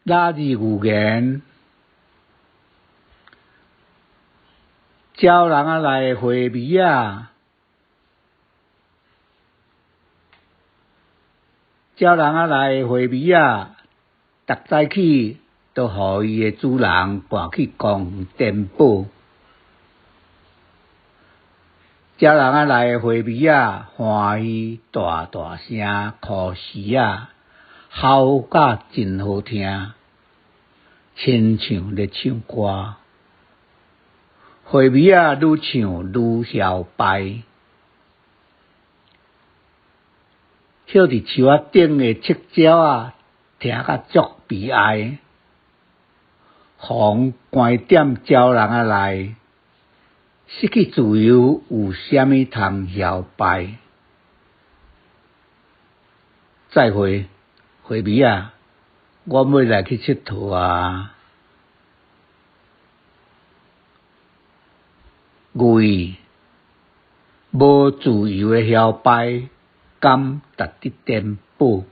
拉字寓言，鸟籠仔內的花米仔，鳥籠仔內的花米仔，逐早起都予伊的主人趕去公園顛寶。鳥籠仔內的花米仔，歡喜大大聲哭死仔，嚎甲真好聽，親像咧唱歌。花米仔愈唱愈囂敗，歇佇樹仔頂的赤鳥仔聽甲足悲哀，風關踮鳥籠仔內，失去自由有啥物通囂敗？再會，花米仔，我欲來去𨑨迌啊！寓意，無自由的囂敗，敢值得顛寶？